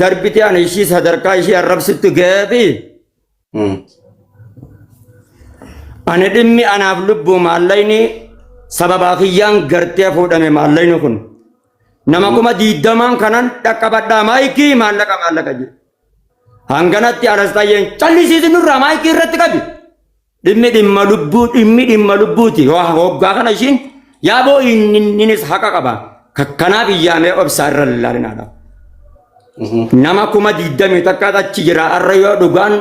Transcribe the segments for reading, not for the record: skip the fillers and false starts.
Darbite ani ishii sadarkaa ishii arrabsitti ga'eefi ani dhimmi anaaf lubbuu maallaqni sababaa kiyyaan gartee fuudhame maallaqni kun nama 20,000 kanan dhaqqabadhaa maayikii maallaqa maallaqa jedhe. Hanganatti Anastaayeen callisiisi nurraa maayikii irratti qabi. Dhimmi dhimma lubbuu dhimmi dhimma lubbuuti. Hoggaa kana ishiin yaaboo inninis haqa qaba. Kanaaf iyyaamee obsaa irra laalinaadha. Nama 21,000 achi jira arra yoo dhugaan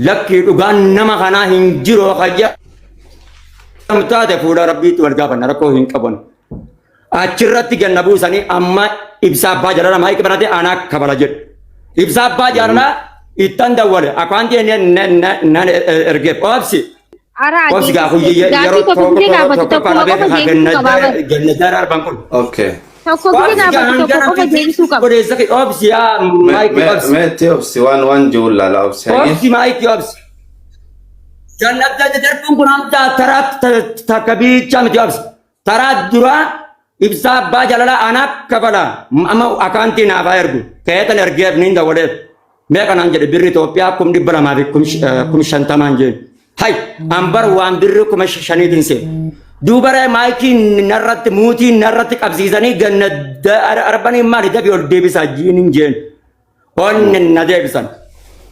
lakkii dhugaan nama kanaa hin jiru hayya taate fuula rabbiitti wal gaafanna rakkoo hin qaban. Achirratti ganna buusanii amma ibsaa abbaa jaalala maayikii banate anaa kabala jedhu. Ibsaa abbaa jaalalaa ittan dawwale akkaantii nan ergeef obsi. Ara Obsi gaa deebisee yeroo gaaffii tokko tokko gisee gaafatu tokko tokkuma qofa deebisuu qabaa bara. ganna daara arban kun. Okay. Tokko gisee Obsi gaa gaafatu tokko hangana qofa deebisuu qaba. odeessa kee obsi yaa maayikii obsi. Mee itti obsi waan waan jiru laala obsi hayyee. Obsi maayikii obsi. Ganna darbuun kun hamtaa taraa takka biichaa miti obsi. Taraa duraa ibsaa abbaa jaalalaa anaa kafala amma akaantii naaf haa ergu keetan ergeef niin dawwaleef meeqa naan jedhe birri Itoophiyaa 200,000 fi 50,000 jeen hay an bar waan birri 5,000tiin seen duubaree maayikii narratti muutii narratti qabsiisanii ganna arbanii maali dafi ol deebisaa jiinin jeen Onni na deebisan.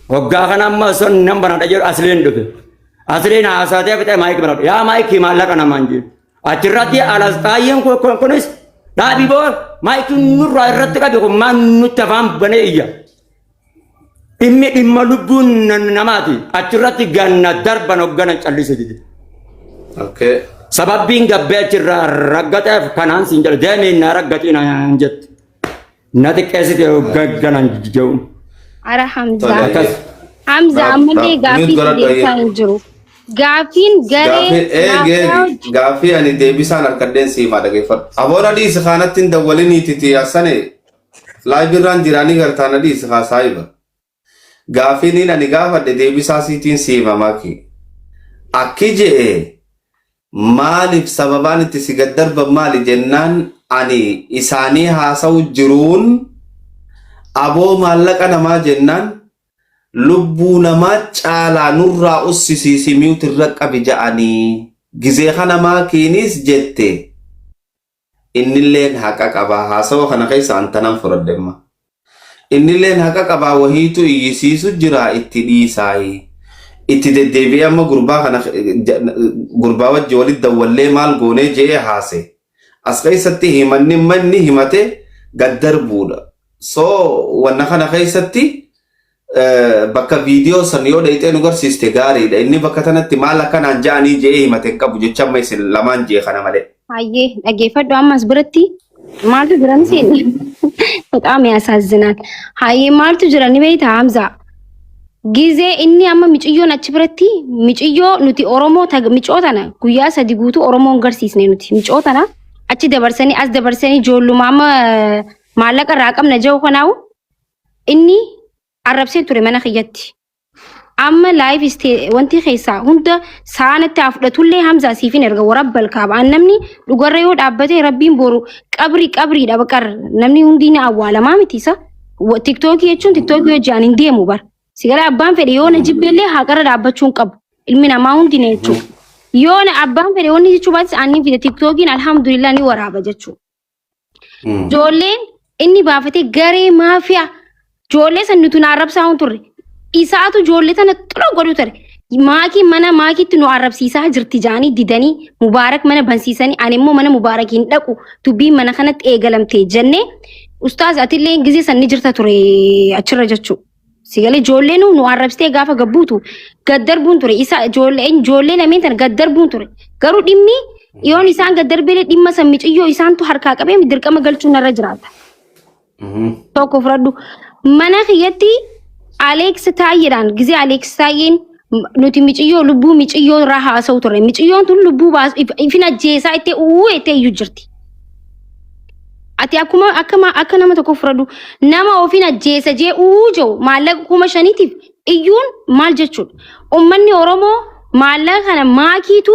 Hoggaa kana amma osoo nan banadha jedhu asliin dhufe. Asliin haasatee fixee maayikii banadha. Yaa maayikii maallaqa namaan jedhu. Achirratti alasxaayyeen kun kunis dhaabii boo maayikiin nurraa irratti qabe kun maal nutti afaan banee iyya. Dhimmi dhimma lubbuun namaati. Achirratti ganna darban hoggana callise dide. Okay. Sababbiin gabbee achirraa raggateef kanaan siin jedha deemee na raggatiin naan jette. Na xiqqeessite hogganan jedhu. Ara Hamzaa. Tole. Akkas. Hamza ammallee Mute gaaffii si godhadhu deebisaa ayyee. hin jiru. Gaaffiin garee Gaaffii maafiyaa eegee gaaffii ani deebisaan harkadheen siimaa dhageeffadhu. Aboon dhiisi kaanatti hin dawwaliniiti tiyaasane laayibirraan jiraanii gartaana dhiisi kaa saayiba. Gaaffiin ani gaafadhe deebisaa siitiin siima maki. Akki je'e maaliif sababaan itti si gad darban maali jennaan ani isaanii haasa'u jiruun aboo maallaqa namaa jennaan lubbuu namaa caalaa nurraa ussisiisi mute irra qabi ja'anii gizee kana maakiinis jette Innilleen haqa qaba. Haasawa kana keessa an tanan fudhadhe amma. Innilleen haqa qabaa wahiitu iyyisiisu jira itti dhiisaayi. Itti deddeebi'ee amma gurbaa kana gurbaa wajji walitti dawwallee maal goonee je'ee haase. As keessatti himanni manni himate gad darbuudha. So wanna kana keessatti bakka viidiyoo san yoo dhayxee nu garsiiste gaariidha. Inni bakka tanatti maal akkanaan ja'anii je'ee himate hin qabu jecha amma isin lamaan je'e kana malee. Hayyee dhaggeeffadhu ammas biratti maaltu jira ni seenne. Bexaam yaasaazinaan. Hayyee maaltu jira ni beektaa Hamzaa. Gizee inni amma miciyyoon achi biratti miciyyoo nuti Oromoo micoo tana guyyaa 3 guutuu Oromoo hin garsiisne nuti micoo tana achi dabarsanii as dabarsanii ijoolluma amma maallaqa irraa qabna jiru kanaawu Inni arrabsee ture mana kiyyatti. Amma live wanti keessaa hunda saanatti haa fudhatullee Hamzaa siifin erga warabbal kaaba. An namni dhugarra yoo dhaabbate rabbiin boru qabri qabriidha baqar namni hundi ni awwaalamaa miti isa. Tiktookii jechuun tiktookii hojii hin deemu bar. Sigala abbaan fedhe yoo na jibbeellee haqarra dhaabbachuu hin qabu. Ilmi namaa hundi na jechuudha. Yoo na abbaan fedhe wanni jechuu baatis aannin fide tiktookiin alhamdulillah ni waraaba jechuudha. Ijoolleen inni baafatee garee maafiyaa ijoollee san nuti nu arrabsaa hin turre. Isaatu ijoollee tana xura godhu ture. Maakii mana maakiitti nu arrabsiisaa jirti jaanii didanii Mubaarak mana bansiisanii ani immoo mana Mubaarak hin dhaqu dubbiin mana kanatti eegalamte jennee ustaaz atillee gizee san ni jirta ture achirra jechuudha. Sigalee ijoollee nu nu arrabsitee gaafa gabbuutu gad darbuun ture. Isa ijoollee ijoollee lameen tana gad darbuun ture. Garuu dhimmi yoon isaan gad darbeelee dhimma san miciyyoo isaantu harkaa qabee dirqama galchuun narra jiraata. Tokko fudhadhu. Mana kiyyatti Aleeks Taayyeedhaan gizee Aleeks Taayyeen nuti miciyyoo lubbuu miciyyoo irraa haasa'u turre. Miciyyoon tun lubbuu baas ifin ajjeesaa ittee uuu ettee iyyuu jirti. Ati akkuma akka akka nama tokko fudhadhu nama ofiin ajjeesa jee uu jiru maallaqa 5,000tiif iyyuun maal jechuudha? Uummanni Oromoo maallaqa kana maakiitu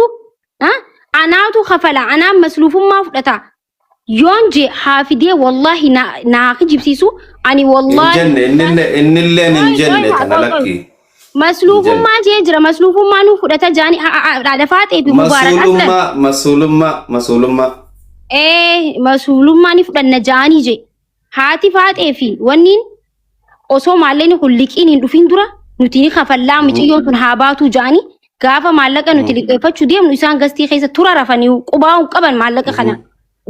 anaatu kafala anaan masluufummaa fudhata. Yoon jee haa fidee wallaahi na na haa kijibsiisu ani Hin wallaahi jenne innillee innilleen hin Qoy qoy jenne haa tana qoy qoy. lakki. Hin jenne. Masluufummaa jee jira masluufummaa nuu fudhata jaani haadha faaxee fi mubaarak aslan. Masuulummaa masuulummaa masuulummaa. Ee masuulummaa ni fudhanna jaanii jee. Haati faaxee fi wanniin osoo maallaqni kun liqiin hin dhufin dura nuti ni kafallaa miciyyoon tun haa baatuu ja'anii gaafa maallaqa nuti liqeeffachuu deemnu isaan gastii keessa tura rafanii qubaa hin qaban maallaqa kana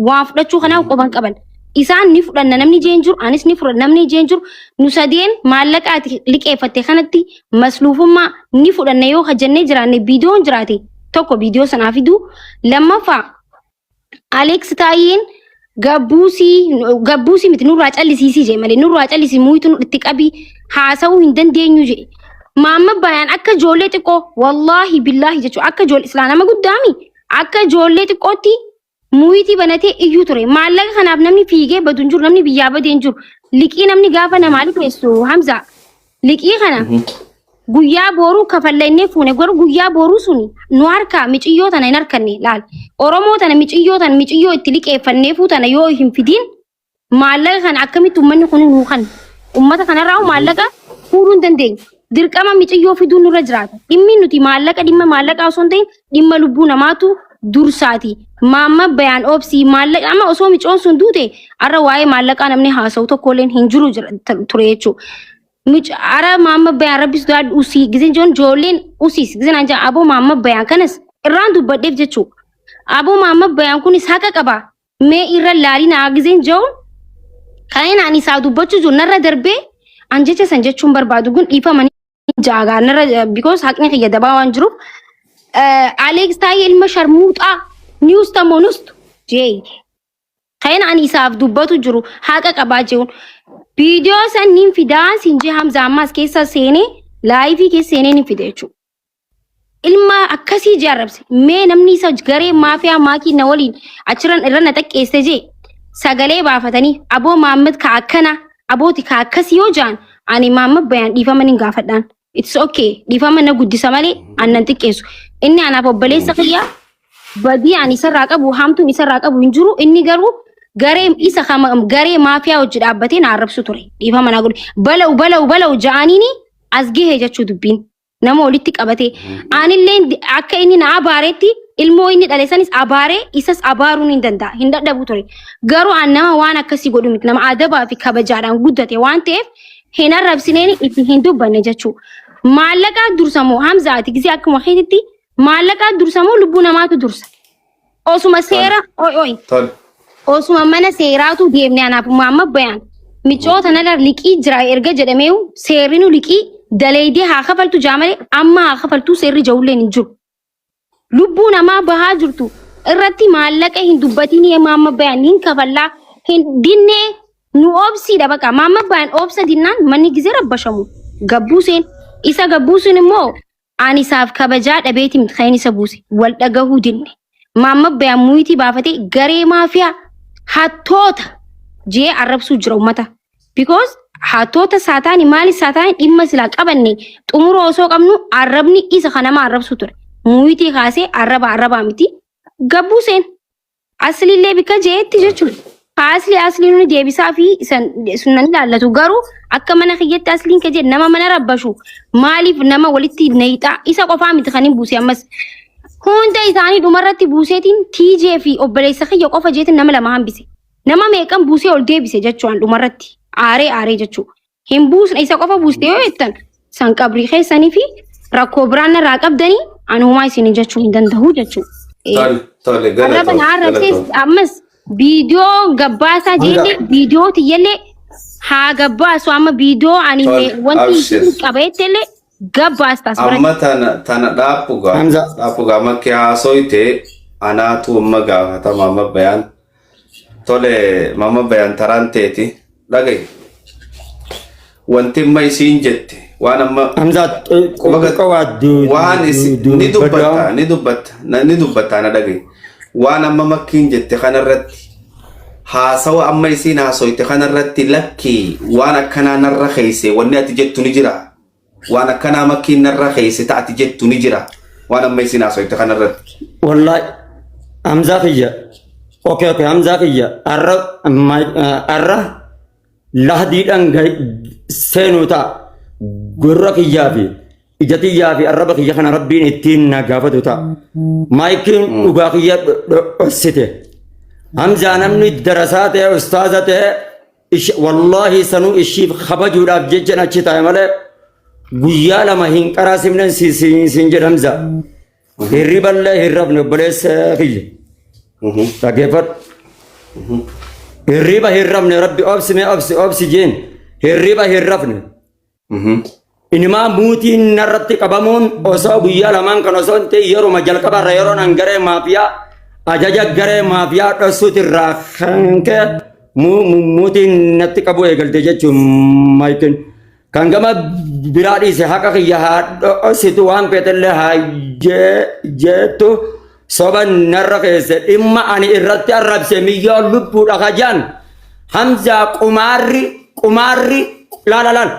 waan fudhachuu kanaa quban qaban. Isaan ni fudhanna namni jeen jiru anis ni fudhanna namni jeen jiru nu sadeen maallaqa ati liqeeffatte kanatti masluufummaa ni fudhanna yoo hajjannee jiraanne viidiyoon jiraate tokko viidiyoo sanaa fiduu lammaffaa Alex Taayyeen gabbuusii gabbuusii miti nurraa callisiisii jee malee nurraa callisii muuytu nu itti qabii haasa'uu hin dandeenyu jee. Maamma bayaan akka ijoollee xiqqoo wallaahi billaahi jechuun akka ijoollee islaa nama guddaami akka ijoollee xiqqootti muyitii banatee iyyuu ture. Maallaqa kanaaf namni fiigee badu hin jiru namni biyyaa badee hin jiru. Liqii namni gaafa namaa liqeessu Hamza liqii kana Guyyaa booruu kafalla innee fuune garuu guyyaa booruu suni nu harkaa miciyyoo tana hin harkanne laal. Oromoo tana miciyyoo tana miciyyoo itti liqeeffanneefuu tana yoo hin fidiin maallaqa kana akkamitti uummanni kun nuu kan uummata kanarraa maallaqa fuudhuu hin dandeenyu. Dirqama miciyyoo fiduun nurra jiraata. Dhimmi nuti maallaqa dhimma maallaqaa osoo hin ta'in dhimma lubbuu namaatu dursaati. Maamma bayaan obsii maallaqa amma osoo micoon sun duute har'a waa'ee maallaqaa namni haasa'u tokkolleen hin jiru ture jechuudha. Muc ara maamma bayaan rabbi sodaadhu usii gizeen joon joolleen usiis gizeen an jaa aboo maamma bayaan kanas irraan dubbadheef jechuu aboo maamma bayaan kunis haqa qaba mee irra laalinaa gizeen joon kan ani isaa dubbachuu jiru narra darbee an jecha san jechuun barbaadu kun dhiifama ni jaagaa narra because haqni kiyya dabaa waan jiruuf Alex Taayee ilma sharmuuxaa news tamonustu jee Kan ani isaaf dubbatu jiru haqa qabaa jiruun. Viidiyoo san nin fidaa siin jee Hamza ammaas keessa seenee laayivii keessa seenee nin fide jechuudha. Ilma akkasii jee arrabse. Mee namni isa garee maafiyaa maakii na waliin achiran irra na xaqqeesse jee sagalee baafatanii aboo Mahammad ka akkana abooti ka akkasii yoo jaan ani Mahammad bayaan dhiifama nin gaafadhaan. It's okay dhiifama na guddisa malee an nan xiqqeessu. Inni anaaf obboleessa kiyya badii ani isarraa qabu hamtuun isarraa qabu hin jiru inni garuu garee isa kama garee maafiyaa hojii dhaabbatee na arrabsu ture dhiifama naa godhe bala'u bala'u bala'u ja'aniini as gahe jechuu dubbiin nama walitti qabatee anillee akka inni na abaaretti ilmoo inni dhale sanis abaaree isas abaaruun hin danda'a hin dadhabu ture garuu an nama waan akkasii godhu miti nama adabaa fi kabajaadhaan guddate waan ta'eef hin arrabsineen itti hin dubbanne jechuu maallaqaa dursamoo hamzaati gisee akkuma keetitti Maallaqaa dursa moo lubbuu namaatu dursa? Osuma Tole. seera oi oi Tole. osuma mana seeraatu deemne anaaf maamma bayaan micoota nala liqii jira erga jedhameeyu seerri nu liqii daleeydee haa kafaltu jaa malee amma haa kafaltuu seerri jawulleen hin jiru. Lubbuu namaa bahaa jirtu irratti maallaqa hin dubbatinii maamma bayaan hin kafallaa hin dinnee nu obsiidha baqa maamma bayaan obsa dinnaan manni gizee rabbashamu gabbuuseen isa gabbuusuun immoo Ani isaaf kabajaa dhabeeti miti kan inni isa buuse. Wal dhagahuu dinne. Maamma Bayaan muyitii baafatee garee maafiyaa hattoota jee arrabsuu jira ummata. Because hattoota saataani maali saataani dhimma silaa qabanne xumura osoo qabnu arrabni isa kan nama arrabsu ture. Muyitii kaasee arraba arrabaa miti. Gabbuu seen. Asliillee bikka jeetti jechuudha. Asli asli nuni deebisaa fi san sunan ilaallatu garuu akka mana kiyyatti asliin ka jedhe nama mana rabbashu maaliif nama walitti nayixaa isa qofaa miti kan hin buuse ammas hunda isaanii dhumarratti buuseetiin TJ fi obboleessa kiyya qofa jeetiin nama lama hambise nama meeqan buusee ol deebise jechuun dhumarratti aaree aaree jechuudha. Hin buusne isa qofa buuste yoo jettan san qabrii keessanii fi rakkoo biraan narraa qabdanii ani homaa isin jechuu hin danda'u jechuudha. Tole, tole, Arraba galatoom, na arrabsees galatoom. ammas viidiyoo gabbaasaa Hanga jeellee viidiyoo tiyyallee haa gabbaasu amma viidiyoo ani Tole, wanti abshir. isin qabeettellee gabbaasta as biratti. Amma tana tana dhaaphugaa Hamza dhaaphugaa makkee haasoyte anaatu amma gaafatama amma bayaan Tole mama bayan taraan teeti dhagahi. Wanti amma isiin jette waan amma Hamza quba gad xiqqoo waa waan isi ni dubbadhu. dubbatta ni dubbatta ni dubbatta na dhagahi. Waan amma makkiin jette kanarratti haasawa amma isiin haasoyte kanarratti lakkii waan akkanaa narra keeyse wanni ati jettu ni jira. Waan akkanaa makkiin narra keeyse ta ati jettu ni jira. Waan amma isin haasoyte kanarratti. Wallahi Hamzaa kiyya Okay, okay, Hamzaa kiyya arra arra lahdiidhaan seenuu ta'a. Gurra kiyyaa fi ija tiyyaa fi arraba kiyya kana Rabbiin ittiin na gaafatu ta'a. Maayikiin dhugaa kiyya dhossite. Hamzaa namni darasaa ta'e, ustaaza ta'e, wallaahi sanuu ishiif kabajuudhaaf jechan achi taa'e malee guyyaa 2 hin qaraasifnen siin jedha Hamzaa. Hirriballee hin rafne, obboleessa kiyya. Dhaggeeffadhu. Hirriba hin rafne. Rabbi obsi, mee obsi, obsi jeen. Hirriba hin rafne. Inimaa muutiin narratti qabamuun osoo guyyaa lamaan kan osoo hin ta'in yeruma jalqabarra yeroon an garee maafiyaa ajaja garee maafiyaa dhossuuti irraa kan ka'e muutiin natti qabu eegalte jechuun maayikin. Kan gama biraa dhiise, haqa kiyya haa dho'ositu, waan feetellee haa jettu, soba narra keesse. Dhimma ani irratti arrabse miyyoo lubbuudha kajaan Hamzaa. Qumaarri, qumaarri, laala laal,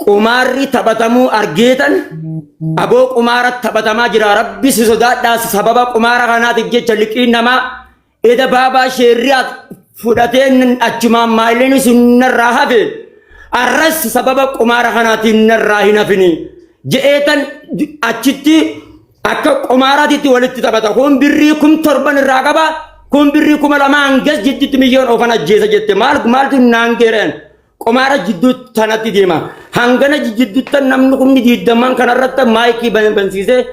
qumaarri taphatamuu argeetan. Aboo, qumaara taphatamaa jira, Rabbi si sodaadhaa. Sababa qumaara kanaatiif jecha liqiin namaa eda baabaa sheerriyaat fudhateen achumaan maayilleen sun narraa hafe, arras sababa qumaara kanaatiin narraa hin hafini je'eetan achitti akka qumaaraatitti walitti taphata. Kun birrii 7,000 irraa qaba, kun birrii 2,000 hangas jidduutti miyyoon ofan ajjeesa jette. Maal maaltu naan geereen qumaara jidduu tanatti deema. Hangana jidduutti namni 20,000 kanarratti maayikii bansiisee,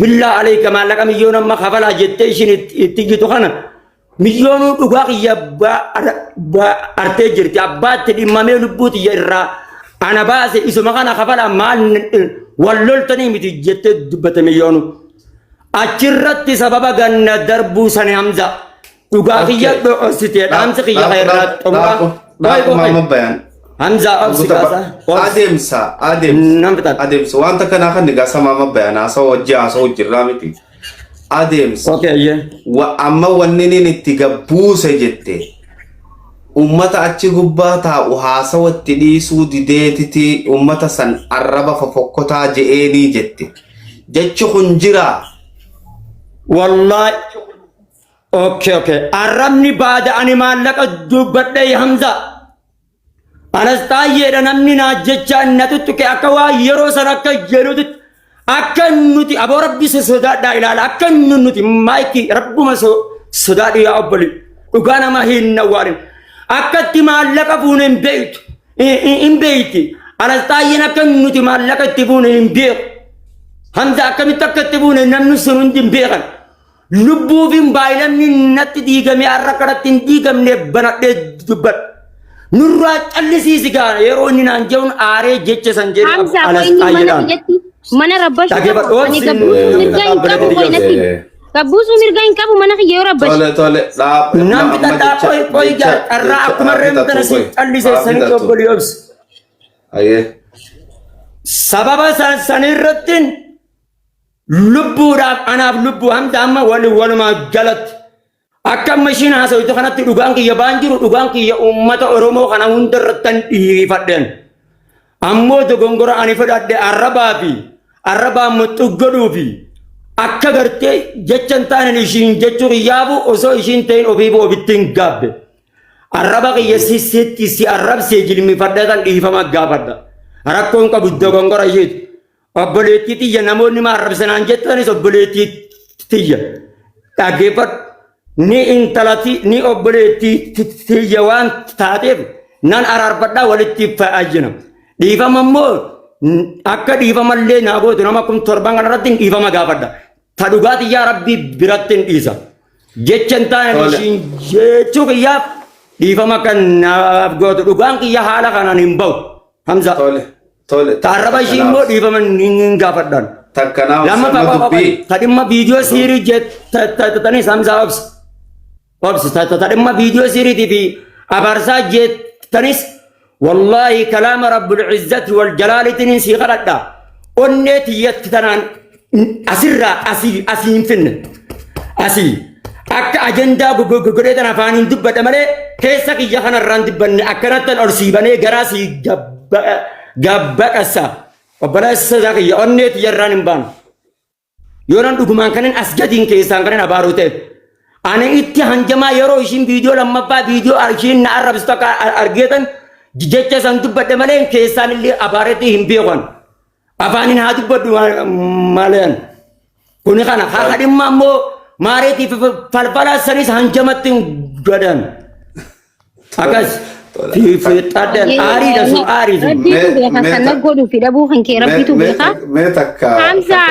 billaa aleeka, maallaqa miyyoon amma kafalaa jettee ishiin itti iyyitu kana miyyoonuu dhugaa kiyya artee jirti. Abbaatti dhimmamee lubbuu tiyya irraa ana baase isuma kana kafalaa, maal wal loltanii miti jettee dubbate miyyoonuu. Achirratti sababa ganna darbuu sani, Hamza, dhugaa kiyya dho'osite. Dhaamsi kiyya kan irraa xumuraa. Dhaabu maama bayaan. Hamza, obsi kaasa. Adeemsa, adeemsa. Nan fixadha. Adeemsa wanta kanaa kan egaa sama bayaan haasawaa wajji haasawuu jirraa miti. Adeemsa. Okay, ayyee. Amma wanni inni itti gabbuuse jette ummata achi gubbaa taa'u haasawatti dhiisuu dideetiti ummata san arraba fofokkotaa je'eenii jette. Jechi kun jiraa? Wallahi. Okay. Arrabni baada ani maallaqa dubbadhee, Hamza. Anas taayyeedha namni naa jecha na tuttuqe akka waa yeroo san akka jedhutti akka nuti, aboo, Rabbi sodaadhaa ilaala, akka nuti maayikii rabbuma sodaadhu yaa obboli, dhugaa nama hin awwaalin. Akka itti maallaqa fuune hin beektu, hin beekti anas taayyeen. Akka nuti maallaqa itti fuune hin beeku, Hamza. Akkamitti akka itti fuune namni sun hundi hin beekan. Lubbuufin baay'ilamni natti diigame har'a kanatti hin diigamne banadhee dubbadha. Nurraa callisiisi gaara yeroo inni naan jedhuun aaree jecha san jedhe. Hamza, alas inni mana taayyeedhaan. biyyatti mana rabbashuu Dhaggeeffadhu, qabu. Ani obsi, gabbuusuu mirga hin qabu, qoy natti. Gabbuusuu mirga hin qabu mana kiyya yoo rabbashu. Tole, tole, dhaab. Nan fixadhaa, qoy qoy, carraa akkuma reemtana si callisee sanitti, obbolii, obsi. Ayyee. Sababa sanirratti lubbuudhaaf anaaf lubbuu Hamza amma walumaa galatti akka amma ishiin haasawite kanatti dhugaan kiyya baan jiru, dhugaan kiyya uummata Oromoo kana hunda irrattan dhiirifadheen. Ammoo dogongora ani fudhadhe arrabaa fi arrabaa muxuggodhuu fi akka gartee jecha hin taane ishiin jechuu kiyyaafu osoo ishiin ta'in ofiifu ofitti hin gaabbe. Arraba kiyya sitti si arrabsee jilmifadhatan dhiifama gaafadha. Rakkoon qabu, dogongora isheeti. Obboleettii tiyya namoonni ma arrabsanaan jettanis, obboleettii tiyya dhaggeeffadhu. Ni intalati ni obboleettii tiyya waan taateef nan araarfadhaa, walitti fayyina. Dhiifama immoo akka dhiifamallee naa gootu nama 7,000 kanarratti dhiifama gaafadha. Ta dhugaa tiyyaa Rabbii biratti hin dhiisa. Jecha hin taane ishiin jechuu kiyyaaf dhiifama kan naaf gootu, dhugaan kiyya haala kanaan hin bahu. Hamza. Tole, tole. Taarraba ishii immoo dhiifama hin gaafadhaan. Takka naa Lammaffaa dubbii. Ta dhimma viidiyoo siirii jettanii, Hamza, obsi. Obsi, ta dhimma viidiyoo siiriitii fi abaarsaa jettanis, wallaahi kalaama rabbul izzati wal jalaalitiin sii kadhadha. Onnee tiyyatti tanaan asirraa asii asii hin finne. Asii akka ajandaa godhee tan afaaniin dubbadha malee keessa kiyya kanarraan dubbanne akkanattan ol sii banee garaa sii gabbaqassa. Obboleessa isaa kiyya, onnee tiyyarraan hin baanu. Yoo nan dhugumaan kanin as gadiin keessaan kanin abaaruu ta'e. Ani itti hanjamaa yeroo ishiin viidiyoo lammaffaa viidiyoo ishiin na arrabsitu akka argeetan jecha san dubbadhe malee keessaan illee abaaretti hin beekan. Afaaniin haa dubbadhu malee. Kuni kana haqa dhimma ammoo maareetii fi falfala sanis hanjamatti hin godhan. Akkas fixadhan aariidha sun aarii sun. Rabbiitu beeka kan na godhuu fi dhabuu kan kee rabbiitu beeka. Mee takka. Hamzaa.